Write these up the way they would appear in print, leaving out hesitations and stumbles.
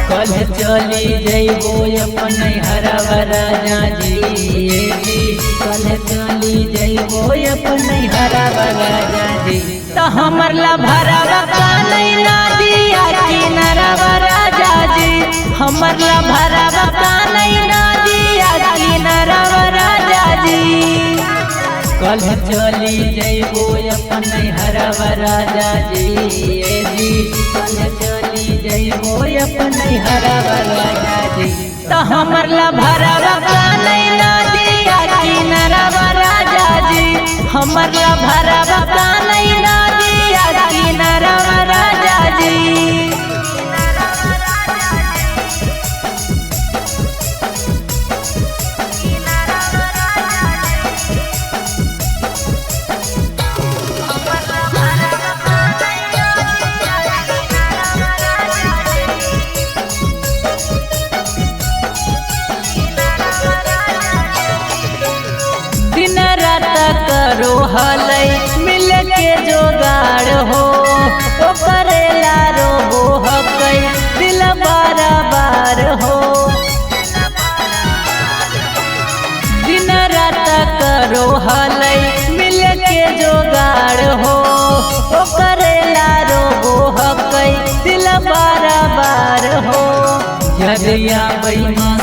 कल चली जइबो अपन हरवा राजा जी, कल चली जइबो अपन हरवा राजा जी। तो हमर ला भरवा कानई नदिया किनारवा राजा जी, हमर ला भरवा कानई नदिया किनारवा राजा जी। कल चली जइबो अपन हरवा राजा जी, कल चली जइबो अपन हरवा राजा जी। तो हमर ला भरवा कानई नदिया किनारवा राजा जी, हमर ला भरवा कानई नदिया किनारवा राजा जी। दिन रात करो हलै मिल के जोगाड़ हो, ओ करेला रोबो हकै दिल बार हो। दिन रात करो हलै मिल के जोगाड़ हो, ओ करेला रोबो हकै दिल बार हो। यदिया बेईमान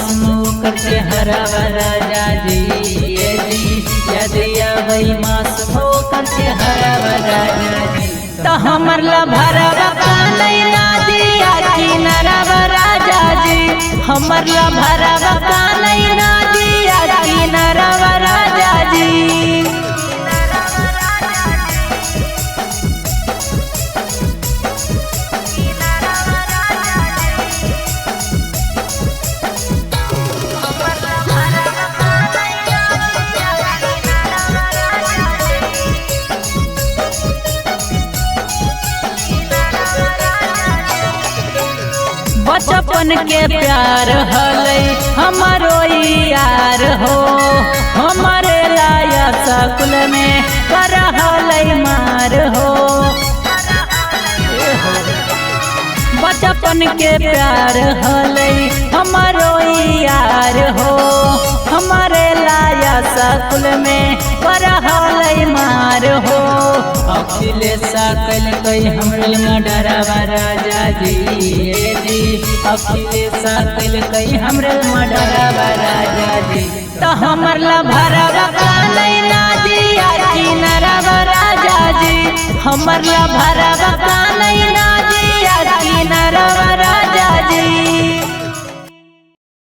करके हरवा राजा जी, यदिया बेईमान करके हरवा राजा जी। तो हमर ला भरवा कानई नदिया किनारवा राजा जी, हमर ला भरवा कानई नदिया किनारवा राजा जी। बचपन के प्यार हलै हमारो यार हो, हमारे लाया सकुल में कर हलै मार हो। बचपन के प्यार हलै हमारो यार हो, हमारे लाया सकुल में कर हलै मार हो। अखिलेश कल कई हमरे मडरवा राजा जी, अखिलेश कल कई हमरे मडरवा राजा जी। तो हमर ला भरवा कानई नदिया किनारवा राजा जी, हमर ला भरवा कानई नदिया किनारवा राजा।